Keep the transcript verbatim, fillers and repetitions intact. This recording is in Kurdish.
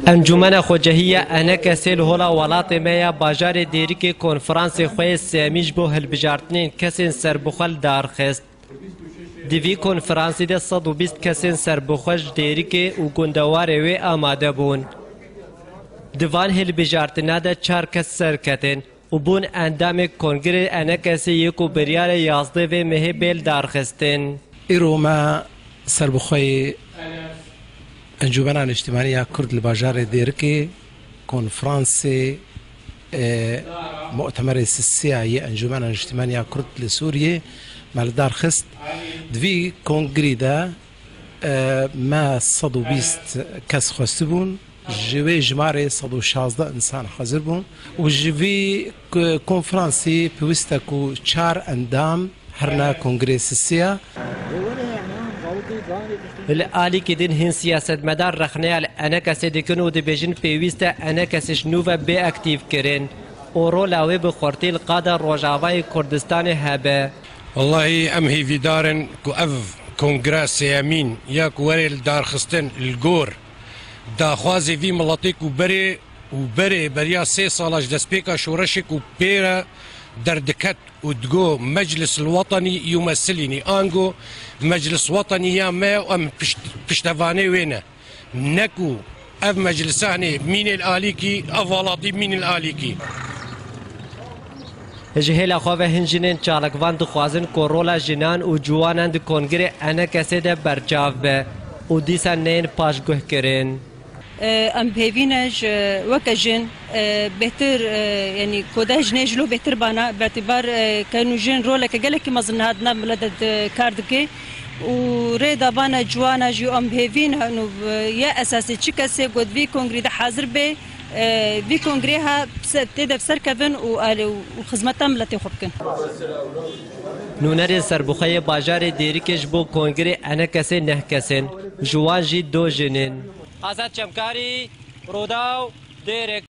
Encûmena Xwecehî ya Enekesê li hola welatê me ya bajarê Dêrikê konferansê xwe yê sêyemîn ji bo hilbijartinên kesên serbixwe li dar xist. Di vî konferansê de sed û bîst kesên serbixwe ji Dêrikê û gundewarê wê amade bûn. Di van hilbijartina de çar kes serketin û bûn endamê Kongrê Enekesê yê ku biryarê yazdeh vê mehê bê lidarxistin. Îro me serbixweyê Encûmena Niştimanî ya Kurd li bajarê Dêrikê, konferansê, e, mu'temerê sisiya yê Encûmena Niştimanî ya Kurd li Sûriyê me li dar xist. Di vî kongrî de, e, me sed û bîst kes xwestibûn. Ji wê jimarê sed û şazdeh însan hazir bûn û ji vî k-, konferansî pêwîst e ku çar endam herine kongrê sisiya. Li alîkî din hin siyasetmedar rexneya li Enekesê dikin û dibêjin pêwîst e Enekesê ji nû ve bê aktîv kirin û rola wê bi xurtî li qada Rojavayê Kurdistanê hebe. Wellahî em hêvîdar in ku ev kongre sêyemîn ya ku were li darxistin li gor daxwazê vî miletê ku berê û berê beriya sê sala ji destpêka şoreşê ku pê re derdiket û digo Meclis el-Wetenî yumesilînî, ango Meclis Wetenî ya me ye û em pişt-, piştevanê wê ne. Ne ku ev meclisanê mînê li alîkî, ev welatî mînê li alîkî. Ji hêla xwe ve hin jinên çalakvan dixwazin ku rola jinan û ciwanan di Kongrê Enekesê de berçav be û dîsa neyên paşguhkirin. Em bi hêvî ne ji weke jin, e, bêhtir, e, yanî kode jinê ji lo bêhtir bana, bi îtîbar, e, ke nû jin roleke gelekî mezin niha di nav milet de di-, kar dike û rê dabana ciwana jî em bi hêvî ne, nû, e, ye esasî çi kesê ku di vî kongrî de hazir bê, e, vî kongrê ha bi ser, tê de bi ser kevin û alê û xizmeta miletê xwe bikin. Nûnerên serbixwe yê bajarê Dêrikê ji bo kongrê Enekesê neh kes in, ji wan jî do jin in. Azad Çemkarî, Rûdaw, Dêrik.